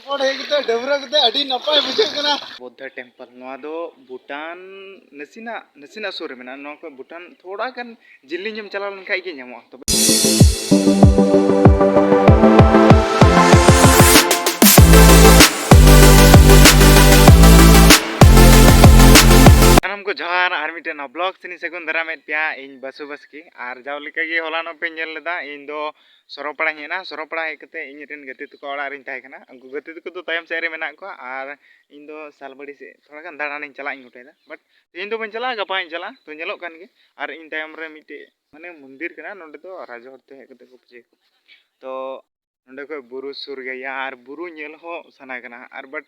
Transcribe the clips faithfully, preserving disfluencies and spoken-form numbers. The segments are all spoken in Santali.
ᱦᱚᱲ ᱦᱮᱡ ᱠᱟᱛᱮ ᱰᱟᱹᱵᱽᱨᱟᱹ ᱠᱟᱛᱮ ᱟᱹᱰᱤ ᱱᱟᱯᱟᱭ ᱵᱩᱡᱷᱟᱹᱜ ᱠᱟᱱᱟ᱾ ᱵᱩᱫᱽᱫᱷᱟ ᱴᱮᱢᱯᱚᱞ, ᱱᱚᱣᱟ ᱫᱚ ᱵᱷᱩᱴᱟᱱ ᱱᱟᱥᱮᱱᱟᱜ, ᱱᱟᱥᱮᱱᱟᱜ ᱥᱩᱨ ᱨᱮ ᱢᱮᱱᱟᱜᱼᱟ᱾ ᱱᱚᱣᱟ ᱠᱷᱚᱱ ᱵᱷᱩᱴᱟᱱ ᱛᱷᱚᱲᱟ ᱜᱟᱱ ᱡᱤᱞᱤᱧ ᱮᱢ ᱪᱟᱞᱟᱣ ᱞᱮᱱᱠᱷᱟᱡ ᱜᱮ ᱧᱟᱢᱚᱜᱼᱟ᱾ ᱛᱚᱵᱮ ᱥᱟᱱᱟᱢ ᱠᱚ ᱡᱚᱦᱟᱨ, ᱟᱨ ᱢᱤᱫᱴᱮᱱ ᱱᱚᱣᱟ vlog ᱥᱮᱱᱤᱧ ᱥᱟᱹᱜᱩᱱ ᱫᱟᱨᱟᱢᱮᱫ ᱯᱮᱭᱟ᱾ ᱤᱧ ᱵᱟᱥᱩ ᱵᱟᱥᱠᱮ, ᱟᱨ ᱡᱟᱣ ᱞᱮᱠᱟᱜᱮ ᱦᱚᱞᱟᱱᱚᱜ ᱯᱮ ᱧᱮᱞ ᱞᱮᱫᱟ, ᱤᱧ ᱫᱚ ᱥᱚᱨᱚᱯᱟᱲᱟᱧ ᱦᱮᱡ ᱮᱱᱟ᱾ ᱥᱚᱨᱚᱯᱟᱲᱟ ᱦᱮᱡ ᱠᱟᱛᱮ ᱤᱧ ᱨᱮᱱ ᱜᱟᱛᱮ ᱛᱟᱠᱚ ᱚᱲᱟᱜ ᱨᱤᱧ ᱛᱟᱦᱮᱸ ᱠᱟᱱᱟ᱾ ᱩᱱᱠᱩ ᱜᱟᱛᱮ ᱛᱟᱠᱚ ᱫᱚ ᱛᱟᱭᱚᱢ ᱥᱮᱫ ᱨᱮ ᱢᱮᱱᱟᱜ ᱠᱚᱣᱟ, ᱟᱨ ᱤᱧ ᱫᱚ ᱥᱟᱞᱵᱟᱲᱤ ᱥᱮᱫ ᱛᱷᱚᱲᱟ ᱜᱟᱱ ᱫᱟᱬᱟᱱᱤᱧ ᱪᱟᱞᱟᱜ ᱤᱧ ᱜᱚᱴᱟᱭᱮᱫᱟ᱾ But ᱛᱮᱦᱮᱧ ᱫᱚ ᱵᱟᱹᱧ ᱪᱟᱞᱟᱜᱼᱟ, ᱜᱟᱯᱟᱧ ᱪᱟᱞᱟᱜᱼᱟ᱾ ᱛᱚ ᱧᱮᱞᱚᱜ ᱠᱟᱱ ᱜᱮ, ᱟᱨ ᱤᱧ ᱛᱟᱭᱚᱢ ᱨᱮ ᱢᱤᱫᱴᱮᱡ ᱢᱟᱱᱮ ᱢᱚᱱᱫᱤᱨ ᱠᱟᱱᱟ, ᱱᱚᱸᱰᱮ ᱫᱚ ᱨᱟᱡᱽ ᱦᱚᱲ ᱛᱮ ᱦᱮᱡ ᱠᱟᱛᱮ ᱠᱚ ᱯᱩᱡᱟᱹᱭᱟᱠᱚ᱾ ᱛᱚ ᱱᱚᱸᱰᱮ ᱠᱷᱚᱡ ᱵᱩᱨᱩ ᱥᱩᱨ ᱜᱮᱭᱟ, ᱟᱨ ᱵᱩᱨᱩ ᱧᱮᱞ ᱦᱚᱸ ᱥᱟᱱᱟ ᱠᱟᱱᱟ᱾ ᱟᱨ but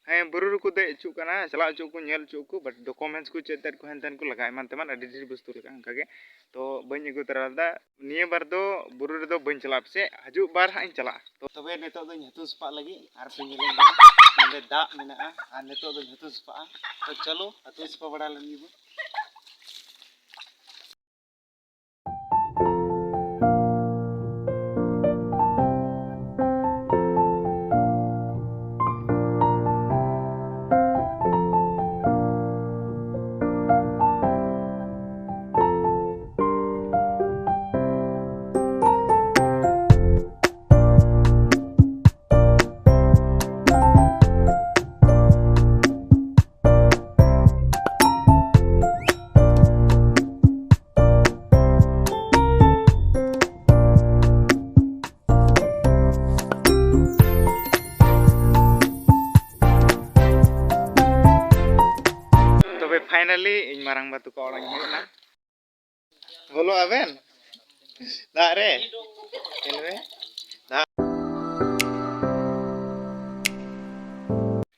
ᱦᱮᱸ, ᱵᱩᱨᱩ ᱨᱮᱠᱚ ᱫᱮᱡ ᱦᱚᱪᱚᱜ ᱠᱟᱱᱟ, ᱪᱟᱞᱟᱣ ᱦᱚᱪᱚᱜ ᱠᱚ, ᱧᱮᱞ ᱦᱚᱪᱚᱜ ᱠᱚ, but documents ᱠᱚ ᱪᱮᱫ ᱛᱮᱫ ᱠᱚ ᱦᱮᱱ ᱛᱮᱱ ᱠᱚ ᱞᱟᱜᱟᱜᱼᱟ, ᱮᱢᱟᱱ ᱛᱮᱢᱟᱱ ᱟᱹᱰᱤ ᱰᱷᱮᱨ ᱵᱚᱥᱛᱩ ᱞᱟᱜᱟᱜᱼᱟ᱾ ᱚᱱᱠᱟ ᱜᱮ ᱛᱚ ᱵᱟᱹᱧ ᱟᱹᱜᱩ ᱛᱚᱨᱟ ᱞᱮᱫᱟ᱾ ᱱᱤᱭᱟᱹ ᱵᱟᱨ ᱫᱚ ᱵᱩᱨᱩ ᱨᱮᱫᱚ ᱵᱟᱹᱧ ᱪᱟᱞᱟᱜᱼᱟ, ᱯᱟᱥᱮᱡ ᱦᱤᱡᱩᱜ ᱵᱟᱨ ᱦᱟᱸᱜ ᱤᱧ ᱪᱟᱞᱟᱜᱼᱟ᱾ ᱛᱚ ᱛᱚᱵᱮ ᱱᱤᱛᱚᱜ ᱫᱚᱧ ᱦᱟᱹᱛᱩ ᱥᱟᱯᱷᱟᱜ ᱞᱟᱹᱜᱤᱫ, ᱟᱨ ᱯᱮ ᱧᱮᱞᱮᱧ ᱠᱟᱱᱟ ᱱᱚᱸᱰᱮ ᱫᱟᱜ ᱢᱮᱱᱟᱜᱼᱟ, ᱟᱨ ᱱᱤᱛᱚᱜ ᱫᱚᱧ ᱦᱟᱹᱛᱩ ᱥᱟᱯᱷᱟᱜᱼᱟ᱾ ᱛᱚ ᱪᱚᱞᱚ ᱦᱟᱹᱛᱩ ᱥᱟᱯᱷᱟ ᱵᱟᱲᱟ ᱞᱮᱱ ᱜᱮᱵᱚᱱ᱾ ᱛᱚᱵᱮ finally ᱤᱧ ᱢᱟᱨᱟᱝᱵᱟ ᱛᱟᱠᱚ ᱚᱲᱟᱜ ᱤᱧ ᱦᱮᱡ ᱮᱱᱟ᱾ ᱵᱚᱞᱚ ᱟᱵᱮᱱ ᱫᱟᱜ ᱨᱮ, ᱧᱮᱞ ᱢᱮ, ᱫᱟᱜ᱾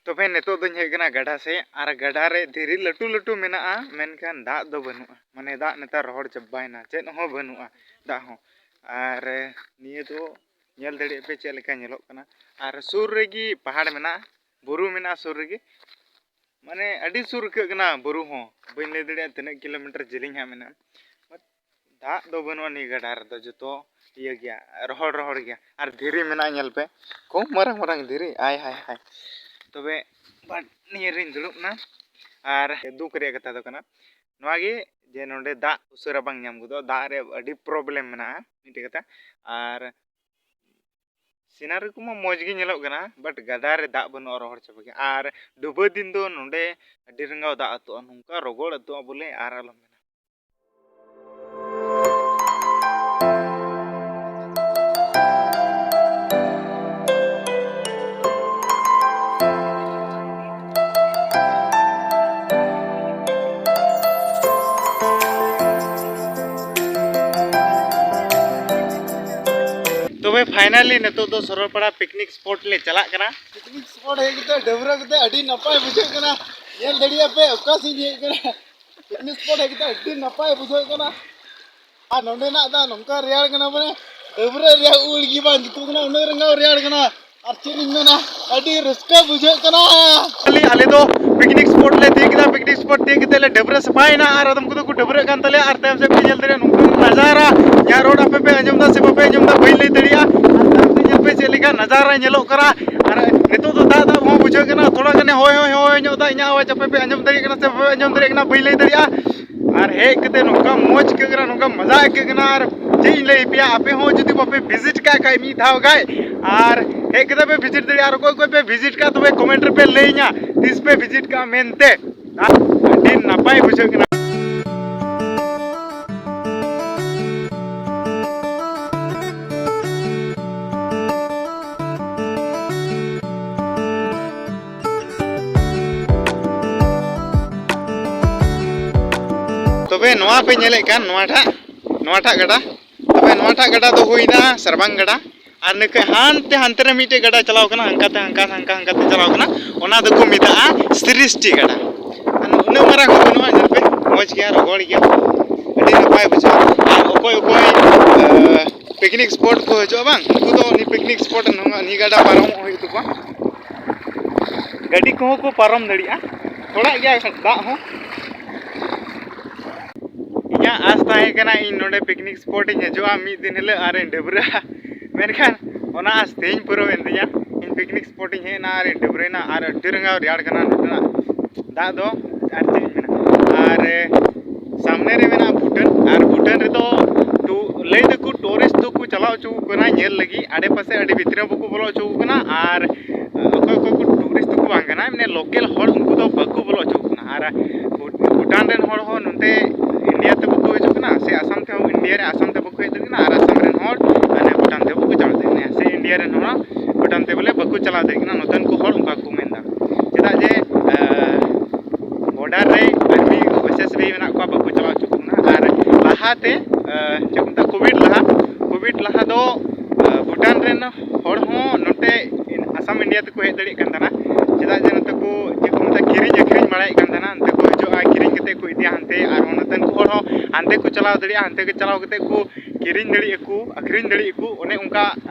ᱛᱚᱵᱮ ᱱᱤᱛᱚᱜ ᱫᱚᱧ ᱦᱮᱡ ᱠᱟᱱᱟ ᱜᱟᱰᱟ ᱥᱮᱫ, ᱟᱨ ᱜᱟᱰᱟ ᱨᱮ ᱫᱷᱤᱨᱤ ᱞᱟᱹᱴᱩ ᱞᱟᱹᱴᱩ ᱢᱮᱱᱟᱜᱼᱟ, ᱢᱮᱱᱠᱷᱟᱱ ᱫᱟᱜ ᱫᱚ ᱵᱟᱹᱱᱩᱜᱼᱟ᱾ ᱢᱟᱱᱮ ᱫᱟᱜ ᱱᱮᱛᱟᱨ ᱨᱚᱦᱚᱲ ᱪᱟᱵᱟᱭᱮᱱᱟ, ᱪᱮᱫ ᱦᱚᱸ ᱵᱟᱹᱱᱩᱜᱼᱟ, ᱫᱟᱜ ᱦᱚᱸ᱾ ᱟᱨ ᱱᱤᱭᱟᱹ ᱫᱚ ᱧᱮᱞ ᱫᱟᱲᱮᱭᱟᱜ ᱯᱮ ᱪᱮᱫ ᱞᱮᱠᱟ ᱧᱮᱞᱚᱜ ᱠᱟᱱᱟ᱾ ᱟᱨ ᱥᱩᱨ ᱨᱮᱜᱮ ᱯᱟᱦᱟᱲ ᱢᱮᱱᱟᱜᱼᱟ, ᱵᱩᱨᱩ ᱢᱮᱱᱟᱜᱼᱟ ᱥᱩᱨ ᱨᱮᱜᱮ᱾ ᱢᱟᱱᱮ ᱟᱹᱰᱤ ᱥᱩᱨ ᱟᱹᱭᱠᱟᱹᱜ ᱠᱟᱱᱟ ᱵᱩᱨᱩ ᱦᱚᱸ, ᱵᱟᱹᱧ ᱞᱟᱹᱭ ᱫᱟᱲᱮᱭᱟᱜᱼᱟ ᱛᱤᱱᱟᱹᱜ kilometer ᱡᱮᱞᱮᱧ ᱦᱟᱸᱜ ᱢᱮᱱᱟᱜᱼᱟ᱾ But ᱫᱟᱜ ᱫᱚ ᱵᱟᱹᱱᱩᱜᱼᱟ ᱱᱤᱭᱟᱹ ᱜᱟᱰᱟ ᱨᱮᱫᱚ, ᱡᱚᱛᱚ ᱤᱭᱟᱹ ᱜᱮᱭᱟ, ᱨᱚᱦᱚᱲ ᱨᱚᱦᱚᱲ ᱜᱮᱭᱟ᱾ ᱟᱨ ᱫᱷᱤᱨᱤ ᱢᱮᱱᱟᱜᱼᱟ, ᱧᱮᱞ ᱯᱮ, ᱠᱚᱢ ᱢᱟᱨᱟᱝ ᱢᱟᱨᱟᱝ ᱫᱷᱤᱨᱤ, ᱟᱭ ᱦᱟᱭ ᱦᱟᱭ᱾ ᱛᱚᱵᱮ but ᱱᱤᱭᱟᱹ ᱨᱤᱧ ᱫᱩᱲᱩᱵ ᱮᱱᱟ᱾ ᱟᱨ ᱫᱩᱠ ᱨᱮᱭᱟᱜ ᱠᱟᱛᱷᱟ ᱫᱚ ᱠᱟᱱᱟ ᱱᱚᱣᱟ ᱜᱮ, ᱡᱮ ᱱᱚᱰᱮ ᱫᱟᱜ ᱩᱥᱟᱹᱨᱟ ᱵᱟᱝ ᱧᱟᱢ ᱜᱚᱫᱚᱜᱼᱟ, ᱫᱟᱜ ᱨᱮ ᱟᱹᱰᱤ problem ᱢᱮᱱᱟᱜᱼᱟ, ᱢᱤᱫᱴᱮᱡ ᱠᱟᱛᱷᱟ᱾ ᱟᱨ scenery ᱠᱚᱢᱟ ᱢᱚᱡᱽ ᱜᱮ ᱧᱮᱞᱚᱜ ᱠᱟᱱᱟ, but ᱜᱟᱰᱟ ᱨᱮ ᱫᱟᱜ ᱵᱟᱹᱱᱩᱜᱼᱟ, ᱨᱚᱦᱚᱲ ᱪᱟᱵᱟ ᱜᱮᱭᱟ᱾ ᱟᱨ ᱰᱩᱵᱟᱹ ᱫᱤᱱ ᱫᱚ ᱱᱚᱰᱮ ᱟᱹᱰᱤ ᱨᱟᱸᱜᱟᱣ ᱫᱟᱜ ᱟᱹᱛᱩᱜᱼᱟ, ᱱᱚᱝᱠᱟ ᱨᱚᱜᱚᱲ ᱟᱹᱛᱩᱜᱼᱟ ᱵᱚᱞᱮ ᱟᱨ ᱟᱞᱚᱢ ᱢᱮᱱᱟ᱾ ᱛᱚᱵᱮ finally ᱱᱤᱛᱚᱜ ᱫᱚ ᱥᱚᱨᱚᱞᱯᱟᱲᱟ picnic spot ᱞᱮ ᱪᱟᱞᱟᱜ ᱠᱟᱱᱟ᱾ Picnic spot ᱦᱮᱡ ᱠᱟᱛᱮ ᱰᱟᱹᱵᱽᱨᱟᱹ ᱠᱟᱛᱮ ᱟᱹᱰᱤ ᱱᱟᱯᱟᱭ ᱵᱩᱡᱷᱟᱹᱜ ᱠᱟᱱᱟ᱾ ᱧᱮᱞ ᱫᱟᱲᱮᱭᱟᱜ ᱯᱮ ᱚᱠᱟ ᱥᱮᱫ ᱤᱧ ᱦᱮᱡ ᱠᱟᱱᱟ᱾ Picnic spot ᱦᱮᱡ ᱠᱟᱛᱮ ᱟᱹᱰᱤ ᱱᱟᱯᱟᱭ ᱵᱩᱡᱷᱟᱹᱜ ᱠᱟᱱᱟ᱾ ᱟᱨ ᱱᱚᱸᱰᱮᱱᱟᱜ ᱫᱟᱜ ᱱᱚᱝᱠᱟ ᱨᱮᱭᱟᱲ ᱠᱟᱱᱟ, ᱢᱟᱱᱮ ᱰᱟᱹᱵᱽᱨᱟᱹ ᱨᱮᱭᱟᱜ ᱩᱞ ᱜᱮ ᱵᱟᱝ ᱡᱩᱛᱩᱜ ᱠᱟᱱᱟ, ᱩᱱᱟᱹᱜ ᱨᱟᱸᱜᱟᱣ ᱨᱮᱭᱟᱲ ᱠᱟᱱᱟ᱾ ᱟᱨ ᱪᱮᱫ ᱤᱧ ᱢᱮᱱᱟ, ᱟᱹᱰᱤ ᱨᱟᱹᱥᱠᱟᱹ ᱵᱩᱡᱷᱟᱹᱜ ᱠᱟᱱᱟ᱾ ᱠᱷᱟᱹᱞᱤ ᱟᱞᱮ ᱫᱚ picnic spot ᱞᱮ ᱛᱤᱭᱳᱜ ᱠᱮᱫᱟ, picnic spot ᱛᱤᱭᱳᱜ ᱠᱟᱛᱮ ᱞᱮ ᱰᱟᱹᱵᱽᱨᱟᱹ ᱥᱟᱯᱷᱟᱭᱮᱱᱟ ᱟᱨ ᱟᱫᱚᱢ ᱠᱚᱫᱚ ᱠᱚ ᱰᱟᱹᱵᱽᱨᱟᱹᱜ ᱠᱟᱱ ᱛᱟᱞᱮᱭᱟ᱾ ᱟᱨ ᱛᱟᱭᱚᱢ ᱥᱮᱫ ᱯᱮ ᱧᱮᱞ ᱫᱟᱲᱮᱭᱟᱜᱼᱟ ᱱᱚᱝᱠᱟᱱ ᱱᱟᱡᱟᱨᱟ, ᱤᱧᱟᱹᱜ ᱨᱚᱲ ᱟᱯᱮ ᱯᱮ ᱟᱸᱡᱚᱢ ᱮᱫᱟ ᱥᱮ ᱵᱟᱯᱮ ᱟᱸᱡᱚᱢ ᱮᱫᱟ ᱵᱟᱹᱧ ᱞᱟᱹᱭ ᱫᱟᱲᱮᱭᱟᱜᱼᱟ᱾ ᱟᱨ ᱛᱟᱭᱚᱢ ᱥᱮᱫ ᱧᱮᱞ ᱯᱮ ᱪᱮᱫ ᱞᱮᱠᱟ ᱱᱟᱡᱟᱨᱟ ᱧᱮᱞᱚᱜ ᱠᱟᱱᱟ᱾ ᱟᱨ ᱱᱤᱛᱚᱜ ᱫᱚ ᱫᱟᱜ ᱫᱟᱜ ᱦᱚᱸ ᱵᱩᱡᱷᱟᱹᱜ ᱠᱟᱱᱟ, ᱛᱷᱚᱲᱟ ᱜᱟᱱᱮ ᱦᱚᱭ ᱦᱚᱭ ᱦᱚᱭ ᱧᱚᱜ ᱮᱫᱟ᱾ ᱤᱧᱟᱹᱜ ᱟᱣᱟᱡᱽ ᱟᱯᱮ ᱯᱮ ᱟᱸᱡᱚᱢ ᱫᱟᱲᱮᱭᱟᱜ ᱠᱟᱱᱟ ᱥᱮ ᱵᱟᱯᱮ ᱟᱸᱡᱚᱢ ᱫᱟᱲᱮᱭᱟᱜ ᱠᱟᱱᱟ ᱵᱟᱹᱧ ᱞᱟᱹᱭ ᱫᱟᱲᱮᱭᱟᱜᱼᱟ᱾ ᱟᱨ ᱦᱮᱡ ᱠᱟᱛᱮ ᱱᱚᱝᱠᱟ ᱢᱚᱡᱽ ᱟᱹᱭᱠᱟᱹᱜ ᱠᱟᱱᱟ, ᱱᱚᱝᱠᱟ ᱢᱚᱡᱟ ᱟᱹᱭᱠᱟᱹᱜ ᱠᱟᱱᱟ᱾ ᱟᱨ ᱪᱮᱫ ᱤᱧ ᱞᱟᱹᱭ ᱟᱯᱮᱭᱟ, ᱟᱯᱮ ᱦᱚᱸ ᱡᱩᱫᱤ ᱵᱟᱯᱮ visit ᱠᱟᱜ ᱠᱷᱟᱡ ᱢᱤᱫ ᱫᱷᱟᱣ ᱜᱟᱱ, ᱟᱨ ᱦᱮᱡ ᱠᱟᱛᱮ ᱯᱮ visit ᱫᱟᱲᱮᱭᱟᱜᱼᱟ᱾ ᱟᱨ ᱚᱠᱚᱭ ᱚᱠᱚᱭ ᱯᱮ visit ᱠᱟᱜ, ᱛᱚᱵᱮ comment ᱨᱮᱯᱮ ᱞᱟᱹᱭᱟᱹᱧᱟ ᱛᱤᱥ ᱯᱮ visit ᱠᱟᱜᱼᱟ ᱢᱮᱱᱛᱮ᱾ ᱟᱹᱰᱤ ᱱᱟᱯᱟᱭ ᱵᱩᱡᱷᱟᱹᱜ ᱠᱟᱱᱟ᱾ ᱛᱚᱵᱮ ᱱᱚᱣᱟ ᱯᱮ ᱧᱮᱞᱮᱫ ᱠᱟᱱ, ᱱᱚᱣᱟᱴᱟᱜ, ᱱᱚᱣᱟᱴᱟᱜ ᱜᱟᱰᱟ, ᱛᱚᱵᱮ ᱱᱚᱣᱟᱴᱟᱜ ᱜᱟᱰᱟ ᱫᱚ ᱦᱩᱭᱱᱟ ᱥᱟᱨᱵᱟᱝ ᱜᱟᱰᱟ᱾ ᱟᱨ ᱱᱤᱠᱟᱹ ᱦᱟᱱᱛᱮ, ᱦᱟᱱᱛᱮ ᱨᱮ ᱢᱤᱫᱴᱮᱡ ᱜᱟᱰᱟ ᱪᱟᱞᱟᱣ ᱠᱟᱱᱟ, ᱦᱟᱱᱠᱟᱛᱮ, ᱦᱟᱱᱠᱟ, ᱦᱟᱱᱠᱟ, ᱦᱟᱱᱠᱟᱛᱮ ᱪᱟᱞᱟᱣ ᱠᱟᱱᱟ, ᱚᱱᱟ ᱫᱚᱠᱚ ᱢᱮᱛᱟᱜᱼᱟ ᱥᱨᱤᱥᱴᱤ ᱜᱟᱰᱟ᱾ ᱟᱨ ᱩᱱᱟᱹᱜ ᱢᱟᱨᱟᱝ ᱦᱚᱸ ᱵᱟᱹᱱᱩᱜᱼᱟ, ᱧᱮᱞ ᱯᱮ, ᱢᱚᱡᱽ ᱜᱮᱭᱟ, ᱨᱚᱜᱚᱲ ᱜᱮᱭᱟ, ᱟᱹᱰᱤ ᱱᱟᱯᱟᱭ ᱵᱩᱡᱷᱟᱹᱜᱼᱟ᱾ ᱟᱨ ᱚᱠᱚᱭ ᱚᱠᱚᱭ, ᱟᱸ, picnic spot ᱠᱚ ᱦᱤᱡᱩᱜᱼᱟ ᱵᱟᱝ, ᱩᱱᱠᱩ ᱫᱚ ᱩᱱᱤ picnic spot ᱱᱚᱣᱟ, ᱱᱤᱭᱟᱹ ᱜᱟᱰᱟ ᱯᱟᱨᱚᱢᱚᱜ ᱦᱩᱭᱩᱜ ᱛᱟᱠᱚᱣᱟ᱾ ᱜᱟᱹᱰᱤ ᱠᱚᱦᱚᱸ ᱠᱚ ᱯᱟᱨᱚᱢ ᱫᱟᱲᱮᱭᱟᱜᱼᱟ, ᱛᱷᱚᱲᱟ ᱜᱮᱭᱟ ᱫᱟᱜ ᱦᱚᱸ᱾ ᱤᱧᱟᱹᱜ ᱟᱥ ᱛᱟᱦᱮᱸ ᱠᱟᱱᱟ ᱤᱧ ᱱᱚᱰᱮ ᱯᱤᱠᱱᱤᱠ ᱥᱯᱚᱴ ᱤᱧ ᱦᱤᱡᱩᱜᱼᱟ ᱢᱤᱫ ᱫᱤᱱ ᱦᱤᱞᱳᱜ ᱟᱨᱤᱧ ᱰᱟᱹᱵᱽᱨᱟᱹᱜᱼᱟ, ᱢᱮᱱᱠᱷᱟᱱ ᱚᱱᱟ ᱟᱥ ᱛᱮᱦᱮᱧ ᱯᱩᱨᱟᱹᱣᱮᱱ ᱛᱤᱧᱟ᱾ ᱤᱧ ᱯᱤᱠᱱᱤᱠ ᱥᱯᱚᱴ ᱤᱧ ᱦᱮᱡ ᱮᱱᱟ ᱟᱨᱤᱧ ᱰᱟᱹᱵᱽᱨᱟᱹᱭᱮᱱᱟ, ᱟᱨ ᱟᱹᱰᱤ ᱨᱟᱸᱜᱟᱣ ᱨᱮᱭᱟᱲ ᱠᱟᱱᱟ ᱱᱚᱰᱮᱱᱟᱜ ᱫᱟᱜ ᱫᱚ᱾ ᱟᱨ ᱪᱮᱫ ᱤᱧ ᱢᱮᱱᱟ, ᱟᱨ ᱥᱟᱢᱱᱮ ᱨᱮ ᱢᱮᱱᱟᱜᱼᱟ ᱵᱷᱩᱴᱟᱱ, ᱟᱨ ᱵᱷᱩᱴᱟᱱ ᱨᱮᱫᱚ ᱴᱩ- ᱞᱟᱹᱭ ᱫᱟᱠᱚ ᱴᱩᱨᱤᱥᱴ ᱫᱚᱠᱚ ᱪᱟᱞᱟᱣ ᱦᱚᱪᱚ ᱟᱠᱚ ᱠᱟᱱᱟ ᱧᱮᱞ ᱞᱟᱹᱜᱤᱫ, ᱟᱰᱮ ᱯᱟᱥᱮ ᱟᱹᱰᱤ ᱵᱷᱤᱛᱨᱤ ᱦᱚᱸ ᱵᱟᱠᱚ ᱵᱚᱞᱚ ᱦᱚᱪᱚ ᱟᱠᱚ ᱠᱟᱱᱟ, ᱟᱨ ᱚᱠᱚᱭ ᱚᱠᱚᱭ ᱠᱚ ᱴᱩᱨᱤᱥᱴ ᱫᱚᱠᱚ ᱵᱟᱝ ᱠᱟᱱᱟ, ᱢᱟᱱᱮ ᱞᱳᱠᱮᱞ ᱦᱚᱲ ᱩᱱᱠᱩ ᱫᱚ ᱵᱟᱠᱚ ᱵᱚᱞᱚ ᱦᱚᱪᱚ ᱟᱠᱚ ᱠᱟᱱᱟ᱾ ᱟᱨ ᱵᱷᱩᱴᱟᱱ ᱨᱮᱱ ᱦᱚᱲ ᱦᱚᱸ ᱱᱚᱛᱮ ᱤᱱᱰᱤᱭᱟ ᱛᱮ ᱵᱟᱠᱚ ᱦᱤᱡᱩᱜ ᱠᱟᱱᱟ, ᱥᱮ ᱟᱥᱟᱢ ᱛᱮᱦᱚᱸ ᱤᱱᱰᱤᱭᱟ ᱨᱮ ᱟᱥᱟᱢ ᱛᱮ ᱵᱟᱠᱚ ᱦᱮᱡ ᱫᱟᱲᱮᱭᱟᱜ ᱠᱟᱱᱟ, ᱟᱨ ᱟᱥᱟᱢ ᱨᱮᱱ ᱦᱚᱲ ᱢᱟᱱᱮ ᱵᱷᱩᱴᱟᱱ ᱛᱮ ᱵᱟᱠᱚ ᱪᱟᱞᱟᱣ ᱫᱟᱲᱮᱭᱟᱜ ᱠᱟᱱᱟ, ᱥᱮ ᱤᱱᱰᱤᱭᱟ ᱨᱮᱱ ᱦᱚᱲ ᱵᱷᱩᱴᱟᱱ ᱛᱮ ᱵᱚᱞᱮ ᱵᱟᱠᱚ ᱪᱟᱞᱟᱣ ᱫᱟᱲᱮᱭᱟᱜ ᱠᱟᱱᱟ, ᱱᱚᱛᱮᱱ ᱠᱚ ᱦᱚᱲ ᱚᱱᱠᱟ ᱠᱚ ᱢᱮᱱᱫᱟ᱾ ᱪᱮᱫᱟᱜ ᱡᱮ ᱵᱚᱰᱟᱨ ᱨᱮ ᱟᱨᱢᱤ ᱵᱤᱥᱮᱥ ᱵᱷᱟᱵᱮ ᱢᱮᱱᱟᱜ ᱠᱚᱣᱟ, ᱵᱟᱠᱚ ᱪᱟᱞᱟᱣ ᱦᱚᱪᱚ ᱠᱚ ᱠᱟᱱᱟ᱾ ᱟᱨ ᱞᱟᱦᱟᱛᱮ ᱪᱮᱫ ᱠᱚ ᱢᱮᱛᱟᱜᱼᱟ, ᱠᱳᱵᱷᱤᱰ ᱞᱟᱦᱟ, ᱠᱳᱵᱷᱤᱰ ᱞᱟᱦᱟ ᱫᱚ ᱵᱷᱩᱴᱟᱱ ᱨᱮᱱ ᱦᱚᱲ ᱦᱚᱸ ᱱᱚᱛᱮ ᱟᱥᱟᱢ ᱤᱱᱰᱤᱭᱟ ᱛᱮᱠᱚ ᱦᱮᱡ ᱫᱟᱲᱮᱭᱟᱜ ᱠᱟᱱ ᱛᱟᱦᱮᱱᱟ᱾ ᱪᱮᱫᱟᱜ ᱡᱮ ᱱᱚᱛᱮ ᱠᱚ ᱪᱮᱫ ᱠᱚ ᱢᱮᱛᱟᱜᱼᱟ, ᱠᱤᱨᱤᱧ ᱟᱹᱠᱷᱨᱤᱧ ᱵᱟᱲᱟᱭᱮᱫ ᱠᱟᱱ ᱛᱟᱦᱮᱱᱟ, ᱱᱚᱛᱮ ᱠᱚ ᱦᱤᱡᱩᱜᱼᱟ, ᱠᱤᱨᱤᱧ ᱠᱟᱛᱮ ᱠᱚ ᱤᱫᱤᱭᱟ ᱦᱟᱱᱛᱮ, ᱟᱨᱦᱚᱸ ᱱᱚᱛᱮᱱ ᱠᱚ ᱦᱚᱲ ᱦᱚᱸ ᱦᱟᱱᱛᱮ ᱠᱚ ᱪᱟᱞᱟᱣ ᱫᱟᱲᱮᱭᱟᱜᱼᱟ, ᱦᱟᱱᱛᱮ ᱠᱚ ᱪᱟᱞᱟᱣ ᱠᱟᱛᱮ ᱠᱚ ᱠᱤᱨᱤᱧ ᱫᱟᱲᱮᱭᱟᱜᱼᱟ ᱠᱚ, ᱟᱹᱠᱷᱨᱤᱧ ᱫᱟᱲᱮᱭᱟᱜᱼᱟ ᱠᱚ᱾ ᱚᱱᱮ ᱚᱱᱠᱟ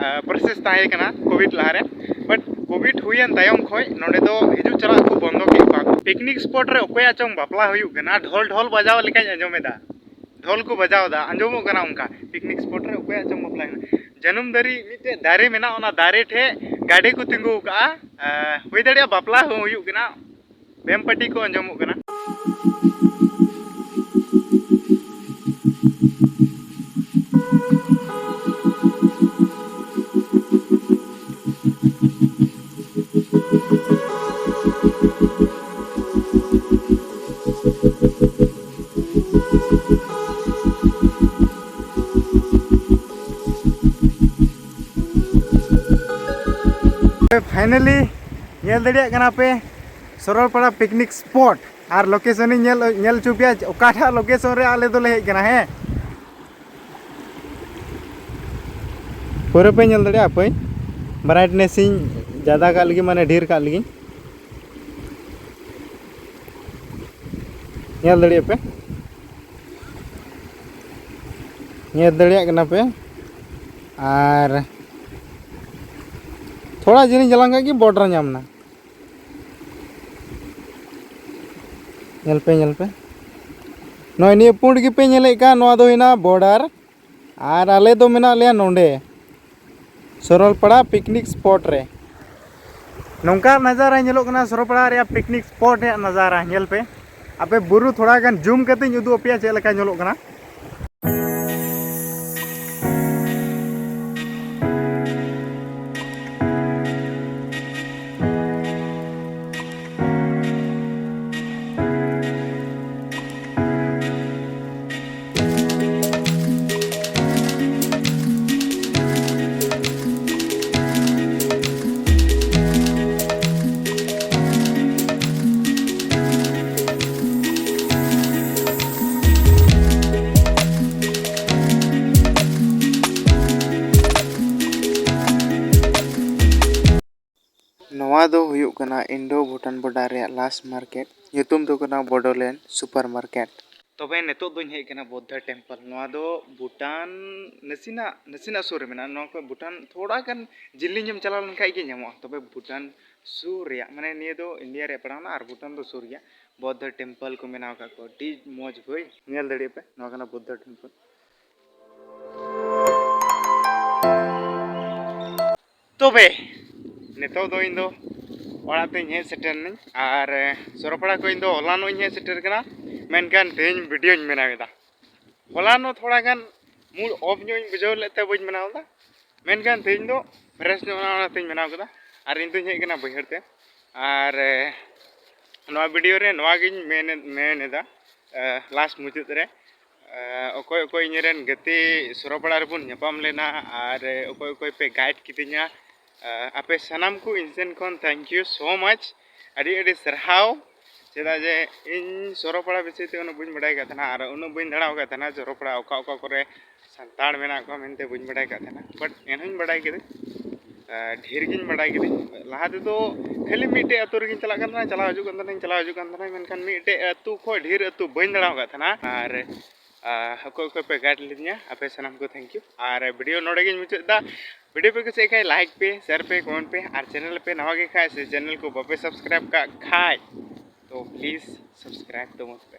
ᱯᱨᱚᱥᱮᱥ ᱛᱟᱦᱮᱸ ᱠᱟᱱᱟ ᱠᱳᱵᱷᱤᱰ ᱞᱟᱦᱟᱨᱮ᱾ ᱵᱟᱴ ᱠᱳᱵᱷᱤᱰ ᱦᱩᱭᱮᱱ ᱛᱟᱭᱚᱢ ᱠᱷᱚᱱ ᱱᱚᱰᱮ ᱫᱚ ᱦᱤᱡᱩᱜ ᱪᱟᱞᱟᱜ ᱠᱚ ᱵᱚᱱᱫᱚ ᱠᱮᱫ ᱠᱚᱣᱟ᱾ ᱯᱤᱠᱱᱤᱠ ᱥᱯᱚᱴ ᱨᱮ ᱚᱠᱚᱭᱟᱜ ᱪᱚᱝ ᱵᱟᱯᱞᱟ ᱦᱩᱭᱩᱜ ᱠᱟᱱᱟ, ᱰᱷᱚᱞ ᱰᱷᱚᱞ ᱵᱟᱡᱟᱣ ᱞᱮᱠᱟᱧ ᱟᱸᱡᱚᱢᱮᱫᱟ᱾ ᱰᱷᱚᱞ ᱠᱚ ᱵᱟᱡᱟᱣ ᱮᱫᱟ, ᱟᱸᱡᱚᱢᱚᱜ ᱠᱟᱱᱟ ᱚᱱᱠᱟ᱾ ᱯᱤᱠᱱᱤᱠ ᱥᱯᱚᱴ ᱨᱮ ᱚᱠᱚᱭᱟᱜ ᱪᱚᱝ ᱵᱟᱯᱞᱟ ᱦᱩᱭᱩᱜ ᱠᱟᱱᱟ᱾ ᱡᱟᱹᱱᱩᱢ ᱫᱟᱨᱮ ᱢᱤᱫᱴᱮᱡ ᱫᱟᱨᱮ ᱢᱮᱱᱟᱜᱼᱟ, ᱚᱱᱟ ᱫᱟᱨᱮ ᱴᱷᱮᱡ ᱜᱟᱹᱰᱤ ᱠᱚ ᱛᱤᱸᱜᱩ ᱟᱠᱟᱫᱼᱟ᱾ ᱦᱩᱭ ᱫᱟᱲᱮᱭᱟᱜᱼᱟ ᱵᱟᱯᱞᱟ ᱦᱚᱸ ᱦᱩᱭᱩᱜ ᱠᱟᱱᱟ᱾ ᱵᱮᱢ ᱯᱟᱹᱴᱤ ᱠᱚ ᱟᱸᱡᱚᱢᱚᱜ ᱠᱟᱱᱟ᱾ ᱯᱷᱟᱭᱱᱟᱞᱤ ᱧᱮᱞ ᱫᱟᱲᱮᱭᱟᱜ ᱠᱟᱱᱟ ᱯᱮ ᱥᱚᱨᱚᱞᱯᱟᱲᱟ ᱯᱤᱠᱱᱤᱠ ᱥᱯᱚᱴ᱾ ᱟᱨ ᱞᱳᱠᱮᱥᱚᱱ ᱤᱧ ᱧᱮᱞ, ᱧᱮᱞ ᱦᱚᱪᱚ ᱯᱮᱭᱟ, ᱚᱠᱟᱴᱟᱜ ᱞᱳᱠᱮᱥᱚᱱ ᱨᱮ ᱟᱞᱮ ᱫᱚᱞᱮ ᱦᱮᱡ ᱠᱟᱱᱟ᱾ ᱦᱮᱸ, ᱯᱩᱨᱟᱹ ᱯᱮ ᱧᱮᱞ ᱫᱟᱲᱮᱭᱟᱜᱼᱟ᱾ ᱦᱟᱯᱳᱭ, ᱵᱨᱟᱭᱤᱴᱱᱮᱥ ᱤᱧ ᱡᱟᱫᱟ ᱠᱟᱜ ᱞᱟᱹᱜᱤᱫ, ᱢᱟᱱᱮ ᱰᱷᱮᱨ ᱠᱟᱜ ᱞᱟᱹᱜᱤᱫ᱾ ᱧᱮᱞ ᱫᱟᱲᱮᱭᱟᱜ ᱯᱮ, ᱧᱮᱞ ᱫᱟᱲᱮᱭᱟᱜ ᱠᱟᱱᱟ ᱯᱮ᱾ ᱟᱨ ᱛᱷᱚᱲᱟ ᱡᱤᱞᱤᱧ ᱡᱟᱞᱟᱝ ᱠᱷᱟᱡ ᱜᱮ ᱵᱚᱰᱟᱨ ᱧᱟᱢ ᱮᱱᱟ᱾ ᱧᱮᱞ ᱯᱮ, ᱧᱮᱞ ᱯᱮ, ᱱᱚᱜᱼᱚᱭ ᱱᱤᱭᱟᱹ ᱯᱩᱸᱰ ᱜᱮᱯᱮ ᱧᱮᱞᱮᱫ ᱠᱟᱱ, ᱱᱚᱣᱟ ᱫᱚ ᱦᱩᱭᱱᱟ border, ᱟᱨ ᱟᱞᱮ ᱫᱚ ᱢᱮᱱᱟᱜ ᱞᱮᱭᱟ ᱱᱚᱰᱮ ᱥᱚᱨᱚᱞᱯᱟᱲᱟ picnic spot ᱨᱮ᱾ ᱱᱚᱝᱠᱟ ᱱᱟᱡᱟᱨᱟ ᱧᱮᱞᱚᱜ ᱠᱟᱱᱟ ᱥᱚᱨᱚᱞᱯᱟᱲᱟ ᱨᱮᱭᱟᱜ picnic spot ᱨᱮᱭᱟᱜ ᱱᱟᱡᱟᱨᱟ᱾ ᱧᱮᱞ ᱯᱮ, ᱟᱯᱮ ᱵᱩᱨᱩ ᱛᱷᱚᱲᱟ ᱜᱟᱱ zoom ᱠᱟᱛᱮᱧ ᱩᱫᱩᱜ ᱟᱯᱮᱭᱟ ᱪᱮᱫ ᱞᱮᱠᱟ ᱧᱮᱞᱚᱜ ᱠᱟᱱᱟ᱾ ᱱᱚᱣᱟ ᱫᱚ ᱦᱩᱭᱩᱜ ᱠᱟᱱᱟ Indo Bhutan border ᱨᱮᱭᱟᱜ last market᱾ ᱧᱩᱛᱩᱢ ᱫᱚ ᱠᱟᱱᱟ Bodoland Super Market᱾ ᱛᱚᱵᱮ ᱱᱤᱛᱚᱜ ᱫᱚᱧ ᱦᱮᱡ ᱠᱟᱱᱟ ᱵᱳᱫᱽᱫᱷᱟ temple᱾ ᱱᱚᱣᱟ ᱫᱚ ᱵᱷᱩᱴᱟᱱ ᱱᱟᱥᱮᱱᱟᱜ, ᱱᱟᱥᱮᱱᱟᱜ ᱥᱩᱨ ᱨᱮ ᱢᱮᱱᱟᱜᱼᱟ᱾ ᱱᱚᱣᱟ ᱠᱷᱚᱱ ᱵᱷᱩᱴᱟᱱ ᱛᱷᱚᱲᱟ ᱜᱟᱱ ᱡᱤᱞᱤᱧ ᱮᱢ ᱪᱟᱞᱟᱣ ᱞᱮᱱᱠᱷᱟᱡ ᱜᱮ ᱧᱟᱢᱚᱜᱼᱟ᱾ ᱛᱚᱵᱮ ᱵᱷᱩᱴᱟᱱ ᱥᱩᱨ ᱨᱮᱭᱟᱜ, ᱢᱟᱱᱮ, ᱱᱤᱭᱟᱹ ᱫᱚ ᱤᱱᱰᱤᱭᱟ ᱨᱮᱭᱟᱜ ᱯᱟᱲᱟᱣᱱᱟ ᱟᱨ ᱵᱷᱩᱴᱟᱱ ᱫᱚ ᱥᱩᱨ ᱜᱮᱭᱟ᱾ ᱵᱳᱫᱽᱫᱷᱟ temple ᱠᱚ ᱵᱮᱱᱟᱣ ᱟᱠᱟᱫ ᱠᱚ, ᱟᱹᱰᱤ ᱢᱚᱡᱽ ᱵᱷᱟᱹᱭ᱾ ᱧᱮᱞ ᱫᱟᱲᱮᱭᱟᱜ ᱯᱮ, ᱱᱚᱣᱟ ᱠᱟᱱᱟ ᱵᱳᱫᱽᱫᱷᱟ temple᱾ ᱛᱚᱵᱮ ᱱᱤᱛᱚᱜ ᱫᱚ ᱤᱧ ᱫᱚ ᱚᱲᱟᱜ ᱛᱮᱧ ᱦᱮᱡ ᱥᱮᱴᱮᱨ ᱱᱟᱹᱧ, ᱟᱨ, ᱮ, ᱥᱚᱨᱚᱯᱟᱲᱟ ᱠᱷᱚᱱ ᱤᱧ ᱫᱚ ᱦᱚᱞᱟᱱᱚᱜ ᱤᱧ ᱦᱮᱡ ᱥᱮᱴᱮᱨ ᱠᱟᱱᱟ, ᱢᱮᱱᱠᱷᱟᱱ ᱛᱮᱦᱮᱧ videoᱧ ᱵᱮᱱᱟᱣ ᱮᱫᱟ᱾ ᱦᱚᱞᱟᱱᱚᱜ ᱛᱷᱚᱲᱟ ᱜᱟᱱ mood off ᱧᱚᱜ ᱤᱧ ᱵᱩᱡᱷᱟᱹᱣ ᱞᱮᱫ ᱛᱮ ᱵᱟᱹᱧ ᱵᱮᱱᱟᱣ ᱮᱫᱟ, ᱢᱮᱱᱠᱷᱟᱱ ᱛᱮᱦᱮᱧ ᱫᱚ fresh ᱧᱚᱜ ᱮᱱᱟ, ᱚᱱᱟᱛᱮᱧ ᱵᱮᱱᱟᱣ ᱠᱮᱫᱟ᱾ ᱟᱨ ᱤᱧ ᱫᱚᱧ ᱦᱮᱡ ᱠᱟᱱᱟ ᱵᱟᱹᱭᱦᱟᱹᱲ ᱛᱮ, ᱟᱨ, ᱮ, ᱱᱚᱣᱟ video ᱨᱮ ᱱᱚᱣᱟ ᱜᱤᱧ ᱢᱮᱱ, ᱢᱮᱱ ᱮᱫᱟ, ᱮ, last ᱢᱩᱪᱟᱹᱫ ᱨᱮ, ᱮ, ᱚᱠᱚᱭ ᱚᱠᱚᱭ ᱤᱧ ᱨᱮᱱ ᱜᱟᱛᱮ ᱥᱚᱨᱚᱯᱟᱲᱟ ᱨᱮᱵᱚᱱ ᱧᱟᱯᱟᱢ ᱞᱮᱱᱟ, ᱟᱨ ᱚᱠᱚᱭ ᱚᱠᱚᱭ ᱯᱮ guide ᱠᱤᱫᱤᱧᱟ, ᱮ, ᱟᱯᱮ ᱥᱟᱱᱟᱢ ᱠᱚ ᱤᱧ ᱥᱮᱱ ᱠᱷᱚᱱ thank you so much, ᱟᱹᱰᱤ ᱟᱹᱰᱤ ᱥᱟᱨᱦᱟᱣ᱾ ᱪᱮᱫᱟᱜ ᱡᱮ ᱤᱧ ᱥᱚᱨᱚᱯᱟᱲᱟ ᱵᱤᱥᱚᱭ ᱛᱮ ᱩᱱᱟᱹᱜ ᱵᱟᱹᱧ ᱵᱟᱰᱟᱭ ᱠᱟᱫ ᱛᱟᱦᱮᱱᱟ, ᱟᱨ ᱩᱱᱟᱹᱜ ᱵᱟᱹᱧ ᱫᱟᱬᱟ ᱟᱠᱟᱫ ᱛᱟᱦᱮᱱᱟ ᱥᱚᱨᱚᱯᱟᱲᱟ ᱚᱠᱟ ᱚᱠᱟ ᱠᱚᱨᱮ ᱥᱟᱱᱛᱟᱲ ᱢᱮᱱᱟᱜ ᱠᱚᱣᱟ ᱢᱮᱱᱛᱮ ᱵᱟᱹᱧ ᱵᱟᱰᱟᱭ ᱠᱟᱫ ᱛᱟᱦᱮᱱᱟ, but ᱮᱱᱦᱚᱸᱧ ᱵᱟᱰᱟᱭ ᱠᱮᱫᱟᱹᱧ᱾ ᱟᱨ ᱰᱷᱮᱨ ᱜᱤᱧ ᱵᱟᱰᱟᱭ ᱠᱮᱫᱟᱹᱧ᱾ ᱞᱟᱦᱟ ᱛᱮᱫᱚ ᱠᱷᱟᱹᱞᱤ ᱢᱤᱫᱴᱮᱡ ᱟᱹᱛᱩ ᱨᱮᱜᱤᱧ ᱪᱟᱞᱟᱜ ᱠᱟᱱ ᱛᱟᱦᱮᱱᱟ, ᱪᱟᱞᱟᱣ ᱦᱤᱡᱩᱜ ᱠᱟᱱ ᱛᱟᱦᱮᱱᱟᱹᱧ, ᱪᱟᱞᱟᱣ ᱦᱤᱡᱩᱜ ᱠᱟᱱ ᱛᱟᱦᱮᱱᱟᱹᱧ, ᱢᱮᱱᱠᱷᱟᱱ ᱢᱤᱫᱴᱮᱡ ᱟᱹᱛᱩ ᱠᱷᱚᱱ ᱰᱷᱮᱨ ᱟᱹᱛᱩ ᱵᱟᱹᱧ ᱫᱟᱬᱟ ᱟᱠᱟᱫ ᱛᱟᱦᱮᱱᱟ᱾ ᱟᱨ, ᱟᱨ ᱚᱠᱚᱭ ᱚᱠᱚᱭ ᱯᱮ guide ᱞᱤᱫᱤᱧᱟ, ᱟᱯᱮ ᱥᱟᱱᱟᱢ ᱠᱚ thank you᱾ ᱟᱨ video ᱱᱚᱰᱮ ᱜᱤᱧ ᱢᱩᱪᱟᱹᱫ ᱮᱫᱟ᱾ Video ᱯᱮ ᱠᱩᱥᱤᱭᱟᱜ ᱠᱷᱟᱡ like ᱯᱮ, share ᱯᱮ, comment ᱯᱮ, ᱟᱨ channel ᱯᱮ ᱱᱟᱣᱟ ᱜᱮ ᱠᱷᱟᱡ ᱥᱮ channel ᱠᱚ ᱵᱟᱯᱮ subscribe ᱠᱟᱜ ᱠᱷᱟᱡ, ᱛᱚ please subscribe ᱛᱟᱵᱚᱱ ᱯᱮ᱾